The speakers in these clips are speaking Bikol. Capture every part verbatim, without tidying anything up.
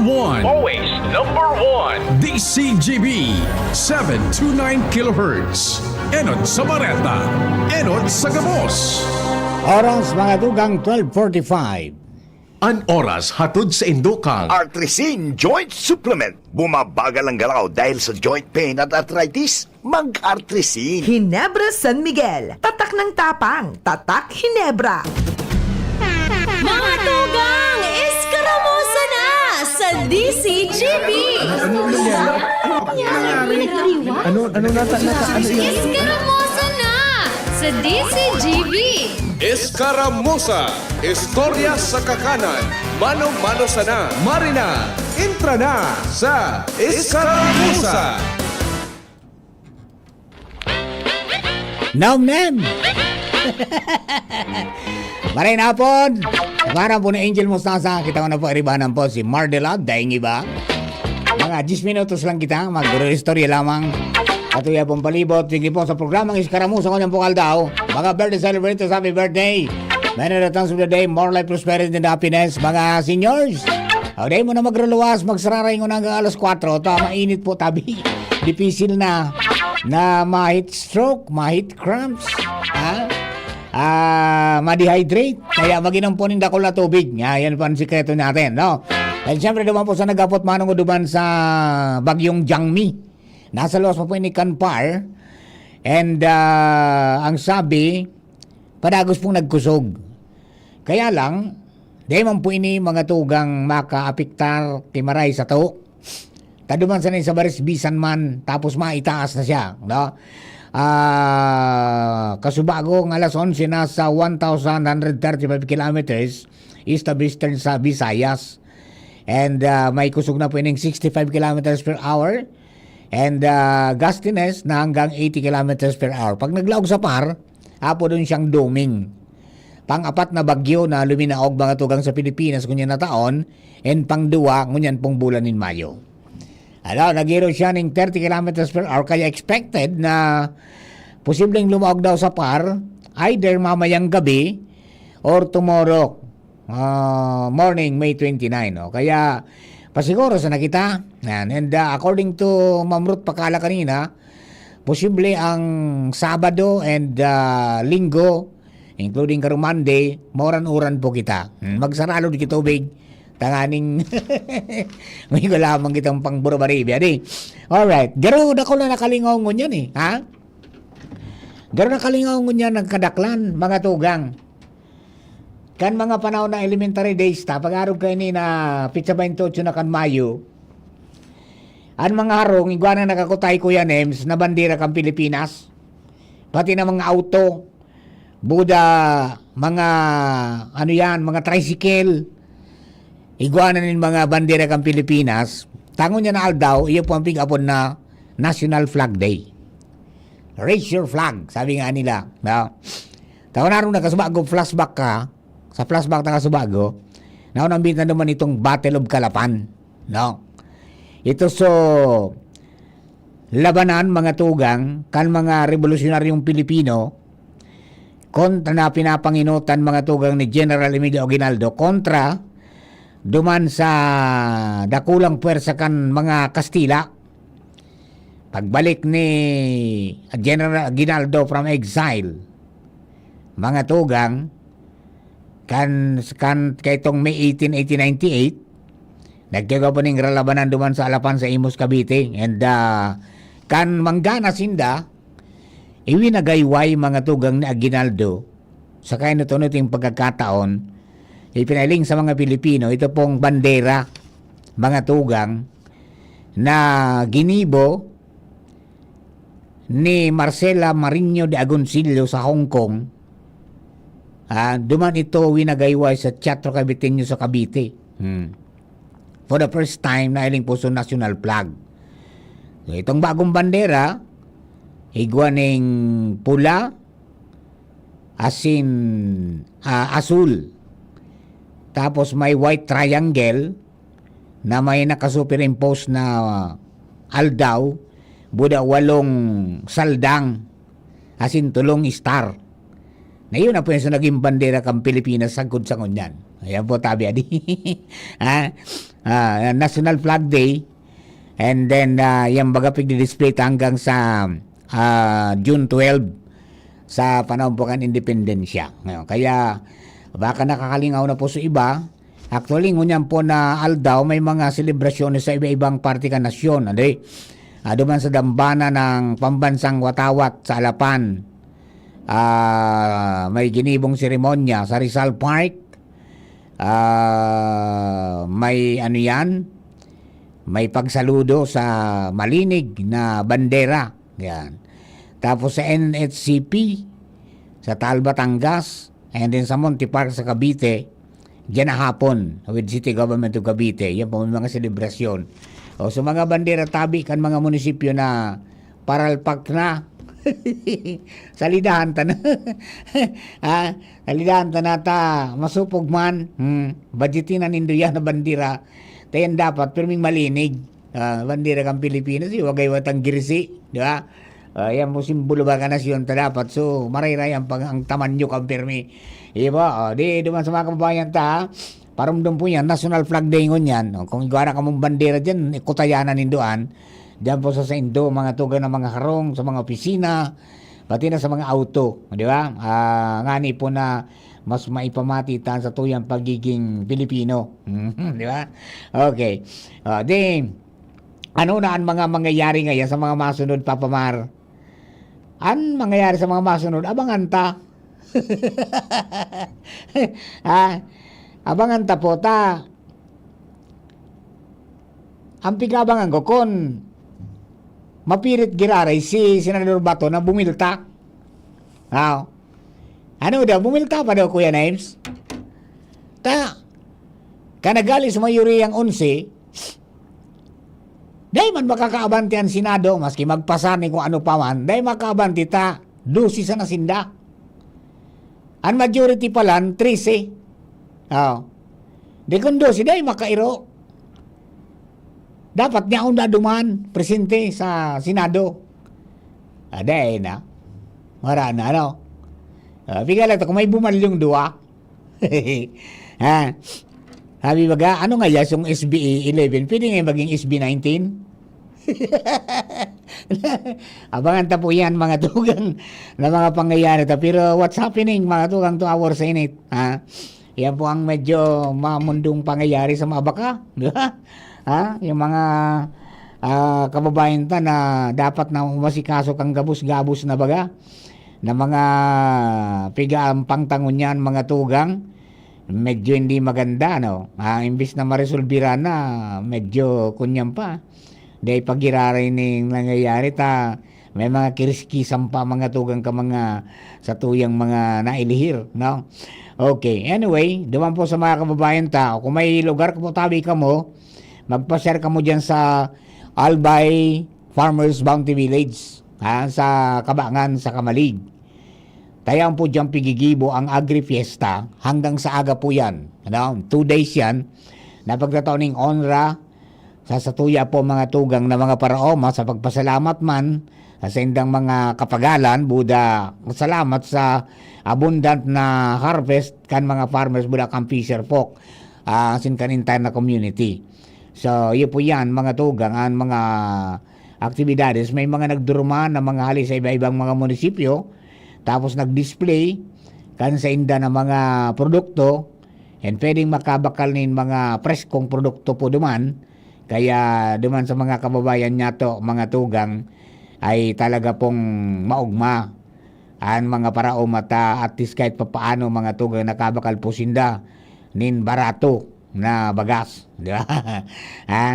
One. Always number one. D C G B, seven two nine kilohertz. Enot sa Bareta, enot sa gabos. Oras, mga tugang, twelve forty-five. An oras hatod sa indokang Artrisin Joint Supplement. Bumabagal ang galaw dahil sa joint pain at arthritis. Mag-Artrisin. Ginebra San Miguel. Tatak ng tapang. Tatak Ginebra. Mga tugang, eskaramusa na sa D C G B. Ano, ano nangyari? Ano, ano nata-, nata-, ano yun? Eskaramusa na sa D C G B. Eskaramusa, istorya sa kakanan. Mano-mano sana. Marina, entra na sa Eskaramusa. Nom nem! Maray na hapon! Para po ni Angel Mostasa, kita ko na po, iribanan po si Mardela, daing iba. Mga diyes minutos lang kita, mag-istorya lamang. Patuya pong palibot, sige po sa programang Eskaramusa ko niyang po aldaw. Mga birthday celebrators, happy birthday! Many the times of the day, more life, prosperity, and happiness. Mga seniors, o, dai mo na magruluwas, magsararay ngon hanggang alas kwatro. Ta, mainit po, tabi. Dipisil na, na ma-heat stroke, ma-heat cramps, ha? Ah, ma-dehydrate. Kaya mag-inom po ng dakul na tubig. Nga, yan po ang sikreto natin, no? And syempre, duman po sa nagapot manong duman sa Bagyong Jangmi. Nasa luwas pa po ini kan Par. And, ah, ang sabi, padagos pong nagkusog. Kaya lang, dai man po ini mga tugang makaapektar ki maray sato. Ta duman sana sa baris bisan man, tapos maitaas na siya, no? Ah, kasubago ang alas onse, nasa one thousand one hundred thirty-five kilometers east of eastern sa Visayas. And, ah, may kusog na po ining sixty-five kilometers per hour. And, ah, gustiness na hanggang eighty kilometers per hour. Pag naglaog sa Par, apo dun siyang doming. Pang-apat na bagyo na luminaog, mga tugang, sa Pilipinas ngunyan na taon, and pangduwa ngunyan pong bulan nin Mayo. Ano, nagiro siya ning thirty kilometers per hour, kaya expected na posibleng lumaog daw sa Par, either mamayang gabi or tomorrow, ah, morning, May twenty-nine, no? Kaya, pasiguro sana kita. Yan. And, ah, according to Ma'am Ruth Pakala kanina, posible ang Sabado and, ah, Linggo, including karong Monday, mauran-uran po kita. Hmm, magsaralod kita tubig. Tanganing may lamang kitang pang burabaribi, adi. Alright. Garo dakul na nakalingaw ngunyan eh, ha? Garo nakalingaw ngunyan nagkadaklan, mga tugang. Kan mga panahon na elementary days ta, pag-arog kaini na petsa baynte-otso na kan Mayo, an mga harong, igwa na nakakutay, Kuya Nems, na bandera kan Pilipinas. Pati na mga auto, buda, mga, ano yan, mga tricycle, igwa na nin mga bandera kan Pilipinas. Ta ngunyan na aldaw, iyo po ang pig-apod na National Flag Day. Raise your flag, sabi nga nila, no? Taon na rin nakasubago, flashback ka, sa flashback na kasubago, naunambitan naman itong Battle of Calapan, no? Ito so, labanan, mga tugang, kan mga revolusyonaryong Pilipino, kontra na pinapanginutan, mga tugang, ni General Emilio Aguinaldo, kontra duman sa dakulang puwersa kan mga Kastila. Pagbalik ni General Aguinaldo from exile, mga tugang, kan, kan, kaitong May eighteen, eighteen ninety-eight, nagtiyaga pa ning ralabanan duman sa Alapan sa Imus, Cavite. And, ah, kan manggana sinda, iwinagayway, mga tugang, ni Aguinaldo sa kainot-unoting pagkakataon, ipinailing sa mga Pilipino ito pong bandera, mga tugang, na ginibo ni Marcela Mariño de Agoncillo sa Hong Kong. Ah, duman ito winagayway sa Teatro Caviteño sa Cavite. Hmm. For the first time, nailing po sa national flag. So, itong bagong bandera, igwa ning pula, asin, ah, asul. Tapos may white triangle na may nakasuperimpose na aldaw, buda walong saldang, asin tolong star. Na yun na po yung sa naging bandera kan Pilipinas sagkod sa ngunyan. Ayan po, tabi adi. Ha? ah, National Flag Day, and then, ah, yan baga pigdi-display ta hanggang sa, ah, June twelve, sa panahon po kan independensya. Ngayon, kaya baka nakakalingaw na po sa iba. Actually, ngunyan po na aldaw, may mga selebrasyon sa iba-ibang parte kan nasyon. Ano eh? Ah, duman sa dambana ng pambansang watawat sa Alapan, ah, may ginibong seremonya sa Rizal Park. Ah, may ano yan, may pagsaludo sa malinig na bandera. Yan. Tapos sa N H C P, sa Taal, Batangas, and then sa Monte Park sa Cavite, diyan na hapon with City Government of Cavite. Yan po, may mga selebrasyon. O, sa mga bandera tabi kan mga munisipyo na paralpak na. Salidahan ta na. Ah, salidahan ta na ta. Masupog man. Hmm. Budgetin na nindo yan na bandera. Tayan dapat, pirming malinig. Ah, bandera kan Pilipinas, eh, wagay watang girsi, di ba? Ah, yan po simbolo ba ka nasyon ta dapat. So, marayray ang, pag, ang tamanyo kan pirmi. Di ba? Oh, di, duman sa mga kababayan ta, ha? Parumdom po yan, National Flag Day ngunyan. Oh, kung igwa na kamong bandera dyan, ikutayanan nindoan. Diyan po sa saindo, mga tugang ng mga harong, sa mga opisina, pati na sa mga auto, di ba? Ah, ngani po na mas maipamati ta sa tuyang pagiging Pilipino. Mhm, di ba? Okay. Ah, di, ano na ang mga mangyayari ngayon sa mga masunod, Papa Mar? Ang mangyayari sa mga masunod, abangan ta. Ah, abangan ta po ta. Ang pigabangan ko, kun mapirit giraray si Senador Bato na bumilta. Aw. Ano daw, bumilta pa daw, Kuya Nimes? Ta, kanagali sa mayoriyang onse, dai man makakaabanti ang Senado, maski magpasa ni kung ano pa man, dai makaabanti ta, dosi sana sinda. Ang majority pa lang, trese. Oh. Di kun dosi, dai makairo. Dapat niya na duman, presente sa Senado. Ah, dai na. Wala na, ano? Ah, bigla lang to, kung may bumalyong duwa. Ha? Sabi baga, ano nga yas yung S B eleven? Pwede nga maging S B nineteen? Abangan ta po yan, mga tugang, na mga pangyayari ta. Pero what's happening, mga tugang, to our Senate? Ha? Yan po ang medyo mamundong pangyayari sa mga baka. Di ba? Ha? Yung mga, ah, kababayan ta na dapat na umasikaso kang gabos-gabos na baga, na mga piga ang pangtangon niyan, mga tugang, medyo hindi maganda, no? Ah, imbis na maresolbira na, medyo kunyan pa. Dahil pag-iraray ning nangyayari ta, may mga kiriskisan pa, mga tugang, ka mga sa tuyang mga nailihir, no? Okay, anyway, duman po sa mga kababayan ta, kung may lugar ka po tabi kamo, magpa-share kamo dyan sa Albay Farmers Bounty Village, ha, sa Kabangan, sa Camalig. Tayan po dyan pigigibo ang Agri Fiesta hanggang sa aga po yan. Ano? Two days yan na pagtatao ning onra sa satuya po mga tugang na mga paraoma sa pagpasalamat man sa saindang mga kapagalan, buda, salamat sa abundant na harvest kan mga farmers, buda kan fisher folk, ah, asin kan entire na community. So, iyo po yan, mga tugang, ang mga aktibidades, may mga nagduruman na mga hali sa iba-ibang mga munisipyo, tapos nag-display kan sainda na mga produkto, and pwedeng makabakal nin mga preskong produkto po duman. Kaya duman sa mga kababayan niyato, mga tugang, ay talaga pong maugma an mga paraoma ta, at least kahit papaano, mga tugang, nakabakal po sinda nin barato na bagas, di ba? Ha?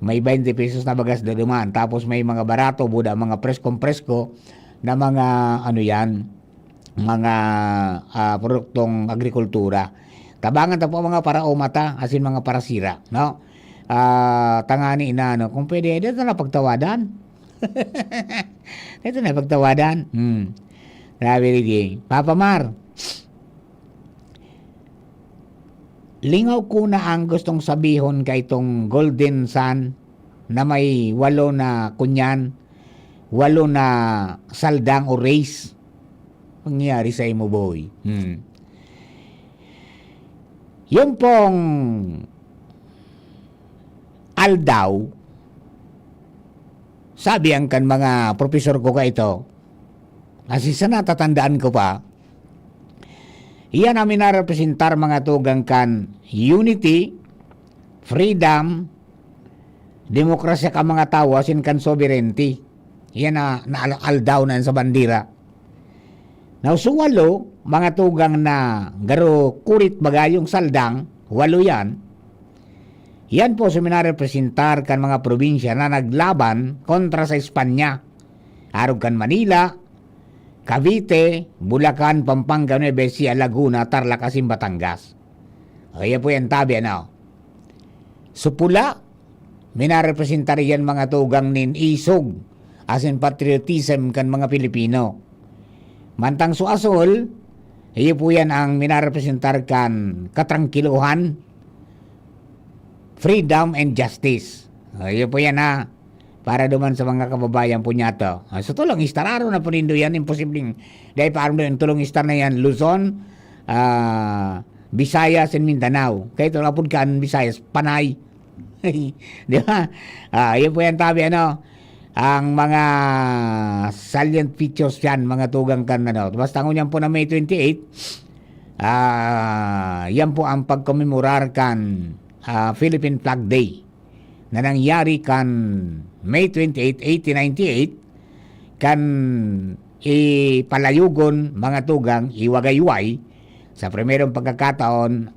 May twenty pesos na bagas na duman, tapos may mga barato, buda, mga preskong-presko na mga, ano yan, mga, ah, produktong agrikultura. Tabangan ta po ang mga paraoma ta, asin mga parasira, no? Ah, tangani na, no? Kung pwede, dito na pagtawadan. Dito na pagtawadan. Hmm. Sabi ni Jing, Papa Mar, lingaw ko na ang gustong sabihon kay itong Golden Sun na may walo na kunyan, walo na saldang o rays. Pangyayari sa imo, boy. Hmm. Yung pong aldaw, sabi ang kan mga profesor ko kaito, asin sa natatandaan ko pa, iyan ang minarepresentar, mga tugang, kan unity, freedom, demokrasya kan mga tawo, asin kan sovereignty. Iyan na, na al-, aldaw na yan sa bandera. Now, so walo, mga tugang, na garo kurit bagayong saldang, walo yan. Yan po so minarepresentar kan mga probinsya na naglaban kontra sa Espanya. Arog kan Manila, Cavite, Bulacan, Pampanga, Nueva Ecija, Laguna, Tarlac, asin Batangas. O, iya po yan, tabi, ano? So, pula, minarepresentar yan, mga tugang, nin isog asin patriotism kan mga Pilipino. Mantang so asul, iyo po yan ang minarepresentar kan katrangkilohan, freedom and justice. Ah, iyo po yan, ha. Para duman sa mga kababayan po niyato. Ah, sa tulong istar, araw na po nindo yan, imposibleng dahil pa araw na yung tulong istar na yan, Luzon, ah, Visayas and Mindanao. Kaya ito, lapod ka ang Visayas, Panay. Di ba? Ah, yun po yan, tabi, ano? Ang mga salient features yan, mga tugang kan, ano. Basta ngunyan po na May twenty-eight, ah, yan po ang pagkomemorar kan, ah, Philippine Flag Day na nangyari kan May twenty-eight, eighteen ninety-eight, kan ipalayogon, mga tugang, iwagayway sa primerong pagkakataon,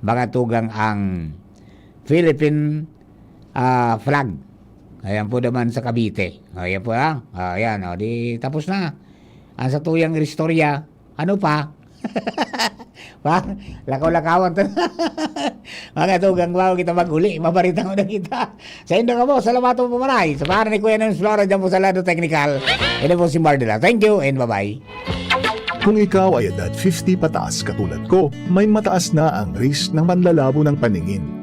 mga tugang, ang Philippine, ah, flag. Ayan po naman sa Cavite. Ayan po, ah. Ayan, o, di tapos na. Ang sa tuyang istorya, ano pa? Pa, lakaw-lakawan to. Mga tugang, bago kita mag-uli, mabarita ko na kita. Sa indo ka po, salamat po, Maray. Sa pangalan ni Kuya Nons Flora, dyan po sa lado teknikal. Ito po si Mardela. Thank you and bye-bye. Kung ikaw ay edad fifty pataas katulad ko, may mataas na ang risk ng panlalabo ng paningin.